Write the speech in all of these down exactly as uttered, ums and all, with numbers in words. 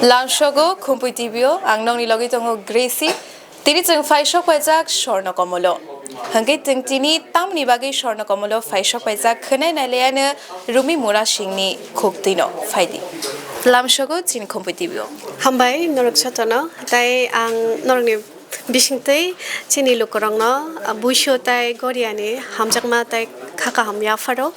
Lamsogo Khumpui T V o ang nokni logi tongo Gracie. Tini chwng phaisok paijak Swarna Komolo. Hwnkhe chwng tini tamni bagwi Swarna Komolo phaisok paijak khwnai nailaiano Rumi Mura Singhni khuktwino phaidi. Lamsogo chini Khumpui T V o. Hambai norok jotono, tai ang norokni bisingtwi chini lukurokno, ah, buisu tai goriani hamjakma tai kha kaham yapharo.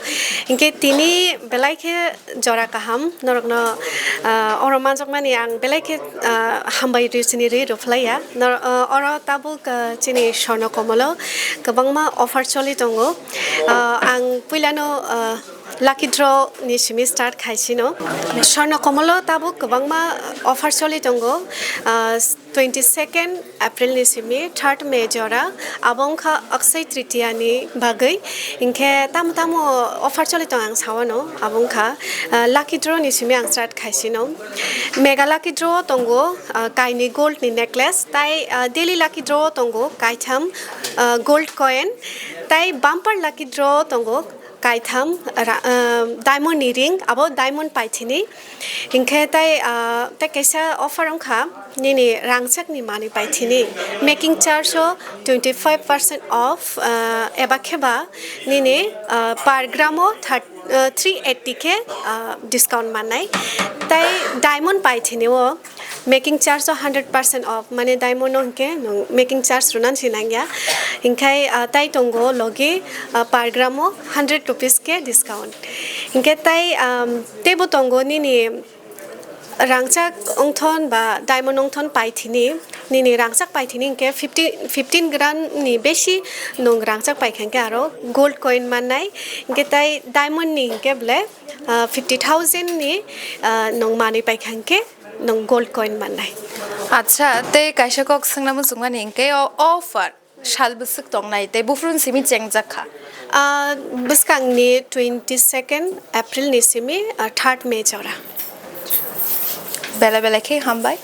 Hinkhe tini belai khe jora kaham norokno, ah, oro manjakmani ang belai khe, ah, hambai rw chini rwi rw phlaiya. Nor-, ah, oro tabuk, ah, chini Swarna Komolo kwbangma offer choli tongo. Ah, ang puilano, ah, lucky draw ni simi start khaisino. Swarna Komolo tabuk kwbangma offer choli tongo. Ah, twenty second April ni simi third May jora, abo wngkha Akshay Tritiya ni bagwi. Hinkhe tamo tamo offer choli tong ang sawano, abo wngkha, ah, lucky draw ni simi ang start khaisino. Mega lucky draw tongo, ah, kainwi gold ni necklace, tai, ah, daily lucky draw tongo kaitham, ah, gold coin, tai bumper lucky draw tongo kaitham ra-, ah, diamond ni ring, abo diamond paithini. Hinkhe tai, ah, tai kaisa offer wngkha, nini rangchakni manwi paithini. Making charge o twenty five percent off, ah, eba kheba nini, ah, per gram o thirty, ah, three eighty khe, ah, discount mannai. Tai diamond paithini o making charge o hundred percent off, mane diamond no hinkhe nwng making charge rwna si nangya. Hinkhe, ah, tai tongo logi, ah, per gram o hundred rupees khe discount. Hinkhe tai, um, teibo tongo nini rangchak wngthon ba diamond wngthon paithini, nini rangchak paithini hinkhe fifty, fifteen gram ni besi nwng rangchak paikha hinkhe aro gold coin mannai, hinkhe tai diamond ni hinkhe bole, ah, fifty thousand ni, ah, nwng manwi paikha hinkhe nwng gold coin mannai. Acha, tei kaisa kok swngna muchungmani hinkhe o offer sal bwswk tongnai tei buphuru simi chengjak kha? Ah, bwskangni twenty second April ni simi, ah, third May jora. Belai belai khe hambai.